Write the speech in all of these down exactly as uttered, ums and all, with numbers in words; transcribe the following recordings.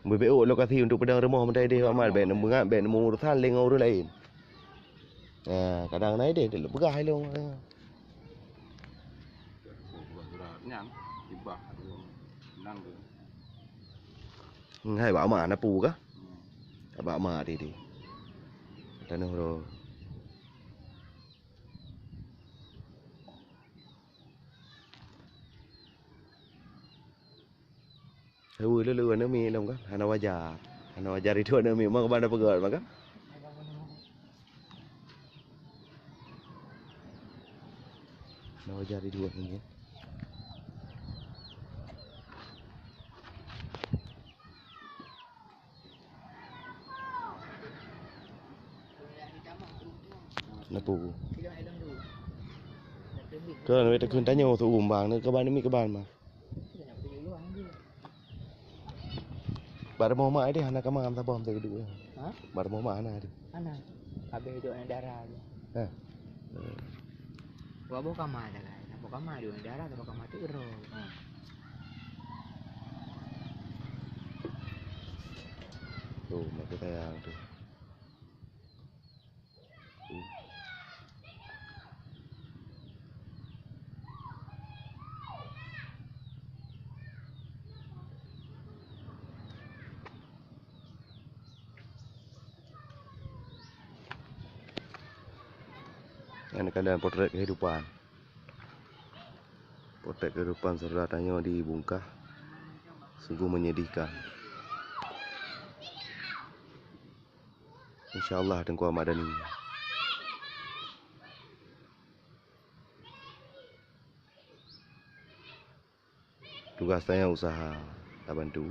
Beubeuk lokasi untuk peudong rumoh meutai deh, Mak Mal, bèk neumeungat, bèk neumeuurusan lé ngon ureueng laén. Ha, kadang na ideh, lôn peugah ilôn. Nyan, ibah, nang tu. Hmm, hai bak mak na pu kah? Hmm. Bak mak tadi. Tanoh ro. Heu, lôn, lôn aneuk miet lom kan? Hana wajar. Hana wajar itu aneuk miet. Mak ban peugah maka. Hana wajar itu aneuk miet. Neupeu. Keu wéh takheun tanyoe seuumbang, neu keuban mi keuban mah. Bak rumoh mak deh hana kama saboh meuteuk duek. Ha? Bak rumoh mak hana deh. Hana. Habéh duek aneuk dara tu. Ha. Wa boh kama dah kan. Boh kama duek aneuk dara, boh kama tu ro. Ha. Tu, mak tu sayang tu. Nyan kalian potret kehidupan. Potret kehidupan saudara tanyoe di Bungkah sungguh menyedihkan. Insya Allah Teungku Ahmad Dhani. Tugas tanyoe usaha tabantu.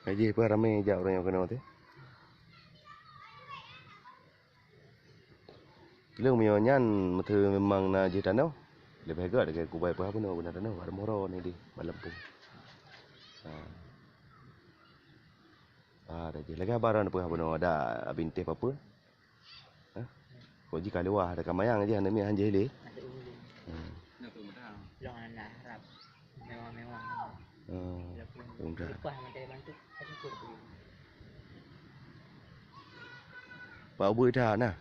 Ka jih pih ramé jak ureueng nyang keunoe teuh. Leueng meunyoe nyan meuteumé memang na jih tanoh, leubeh gét lagèe kubai peuhah bunoe guna tanoh bak rumoh droeneuh dih bak lampôh. Ha. Ah, dah jih lagèe haba droeneuh peuhah bunoe ada bintéh papeue. Hah? Kok jih ka luwah, ada kamayang jih aneuk miet han jih lé. Hmm. Lôn hana harap mewah-mewah. Hmm. Walaupun Udah. Lepas mata bantu, syukur pun. Pak Abu dah nah.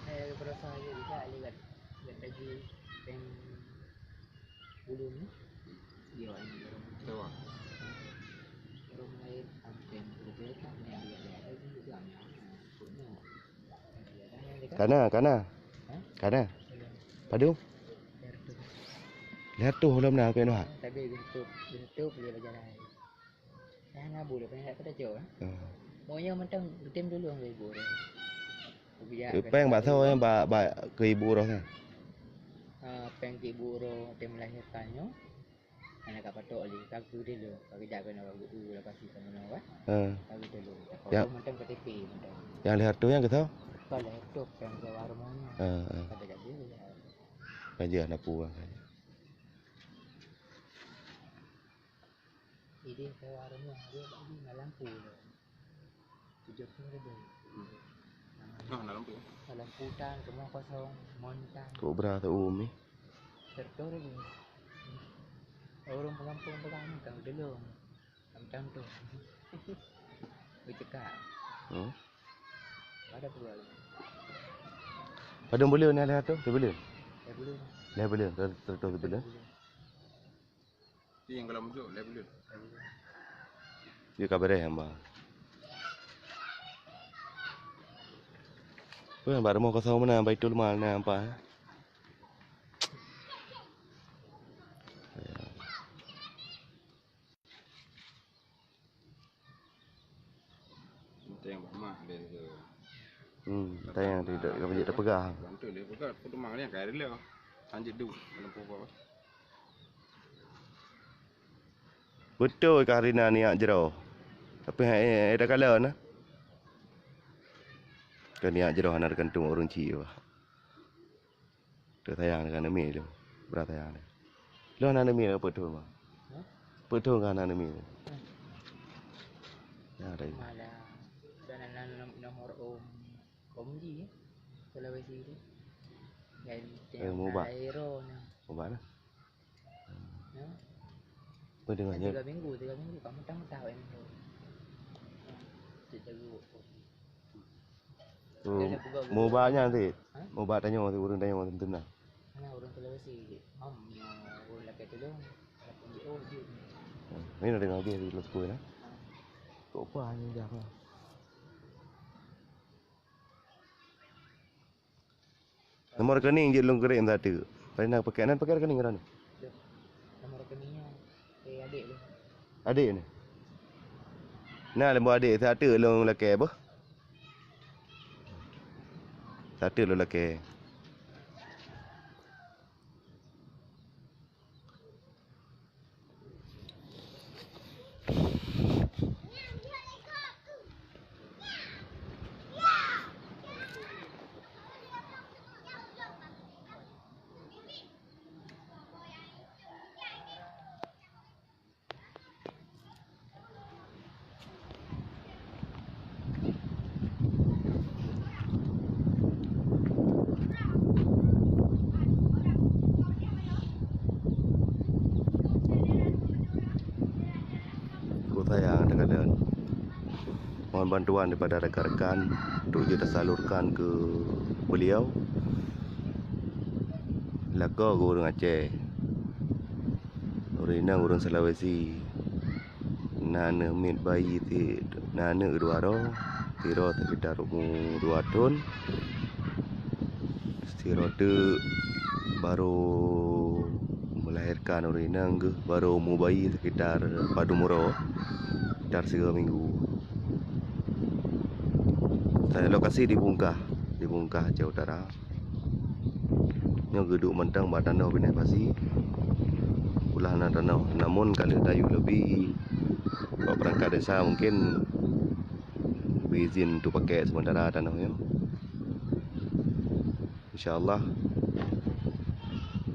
Saya berasa aja juga lihat, lihat lagi yang Ulôn ni, dia orang, orang lain, orang lain, orang lain, orang lain, orang lain, orang lain. Kana, kana. Ha? Kana. Belum. Padum? Lhèe reutôh. Lhèe reutôh lom na, Pak Noah. Tapi lhèe reutôh, lhèe reutôh boleh berjalan. Nah, na bu dia pernah kat Tajo, eh? Hmm. Monyang mantong geutem dulu ngon ibu dia. Bijak. Eh, péng bak soe, eh, bak, bak keu ibu roh nyan? Ah, péng keu ibu roh tem melahirkan nyoe. Hana ka patok lé, ka keu dulu, ka geujak keunoe, ka geu-, geu-, lokasi ka meunoe, eh. Hmm. Ka geu dulu. Ya. Takau mantong K T P mantong. Nyang lhèe reutôh nyan keu soe? Ka lhèe reutôh péng keu warung nyoe. Hmm, hmm. Ka geujak dulu. Ka jeuet na puang ka jeuet. Idéh sewa rumoh, dia bak jih na lampu tu. Tujoh ploh ribu. Hmm. Nah, na lampu. Na lampu tan, semua kosong, mon tan. Kobra tu umi. Seratus ribu. Ureueng peugampông peugah ni kan geulong. Macam tu. Beucekak. Hmm. Ada pula. Padum buleuen nyan lhèe reutôh, sibuleuen? Lhèe buleuen. Lhèe buleuen, seratus sibuleuen. Seratus buleuen. Ti nyang gohlom jok lhèe buleuen. Jeuet ka beureh hamba. Peue hamba rumoh kosong meunan, Baitul Mal na hamba. Teuntang bak mak dia tu. Hmm, teuntang yang tidak, tidak peugah. Bantu dia peugah, foto mak dia kan ada. Lanjut du, dalam pokok. Beutôi kah Rina niat jroh. Tapi hai, hai, hai takalon na. Keu niat jroh hana teugantung ureueng chik bah. Teu sayang dengan neumi tu. Brat sayang dia. Lo hana neumi lo peue thon bah. Hah? Peue thon kah hana neumi tu. Hah? Ya ada. Malah. Dan nan nomor om. Om ji, Sulawesi tu. Dan Eh, tiap mubah. Daerah na. Mubah na. Ya. Apa dengar Dah je? Tiga minggu, tiga minggu kamu tahu tahu yang tu. Cek jaga. Oh, Dah, dah pegang mubah nya nanti. Ha? Mubah tanyoe tu, ureueng tanyoe tu na. Mana orang Sulawesi je. Mam yang orang lakay tolong. Lakay oh je. Hmm, ni dah dengar dia di Sulawesi na. Ha. Kok apa ni dah. Nomor rekening jeuet lôn kirém sateuk. Paléng na pakèk nan pakèk rekening droeneuh. Nomor rekening nyoe, eh, adék lôn. Adék ni? Na lôn buet adék sateuk lôn lakèe boh. Sateuk lôn lakèe. Kok sayang deungon mohon bantuan daripada rekan-rekan untuk jeuet tasalurkan keu beliau. Lakoe keu ureueng Aceh. Ureueng inong ureueng Sulawesi. Na aneuk miet bayi ti-, na aneuk dua droe, sidroe sekitar umu dua thon, sidroe teuk barô melahirkan ureueng inong geuh, barô umu bayi sekitar padum uroe, sekitar sigoe minggu. Lokasi di Bungkah, di Bungkah Aceh Utara. Nyoe geuduek mantong bak tanoh Binéh Pasi. Ulah na tanoh, namun ka lheueh tayue leubeh bak peurangkat desa mungkin beuizin untuk pakèk sementara tanoh nyoe. Insya Allah,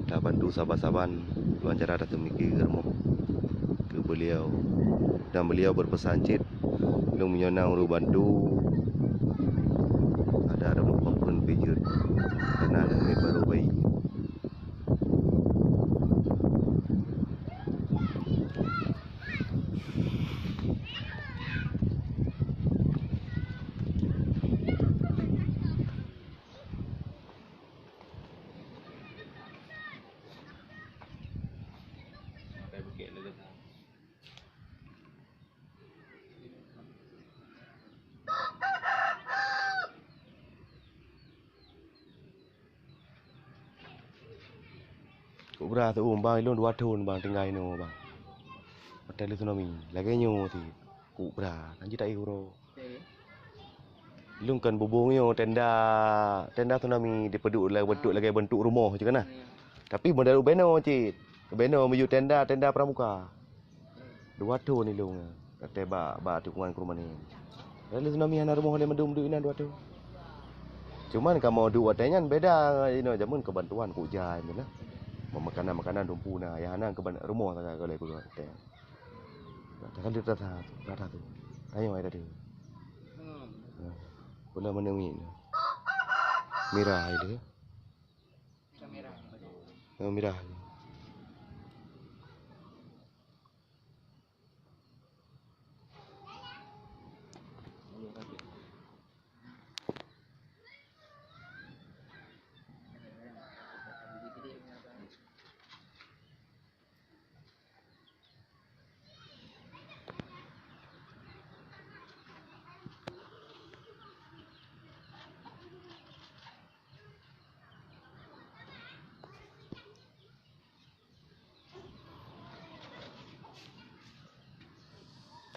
tabantu saban-saban lôn cara tateumiki rumoh keu beliau. Dan beliau berpesan cit, lôn meunyoe na ureueng bantu, ada rumoh peuphon pih jeuet, karena aneuk miet barô bayi. Kok bra teu'uem bang, ilôn dua thon bang tinggai inoe bang. Watèe lheueh tsunami, lagèe nyoe cit. Kok bra, kan jeuet taéh uroe. Lôn kan bubông nyoe tenda, tenda tsunami dipeuduek lagèe bentuk, lagèe bentuk rumoh cit kan nah. Tapi model ubenoe cit. Ubenoe meuyue tenda, tenda pramuka. Dua thon ilôn watèe bak, bak tikungan keurumoh nyan. Lheueh tsunami hana rumoh lé mandum duek inan dua thon. Cuman kamoe duek watèe nyan beda ngon inoe jameun keubantuan kujai meulah. Makanan-makanan dumpeue na, nyang hana keuban-, rumoh sagai golai kujai watèe nyan. Takkan dia rata, rata tu. Tanyong ai tadi. Pula mana mi ni? Mirah ai dia. Oh, mirah.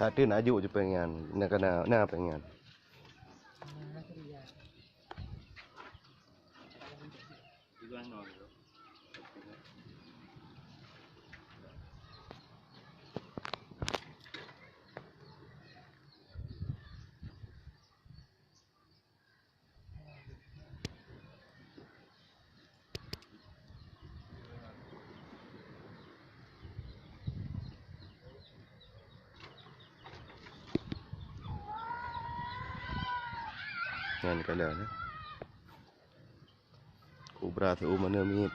That teuk nak jok ju péng nyan, na kana, na péng nyan. Nyan kalon, eh. Kobra siuem aneuk miet.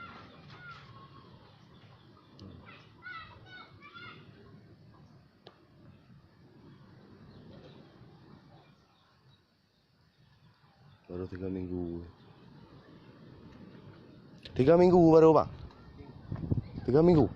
Baru tiga minggu. Tiga minggu baru, Bang? Tiga minggu?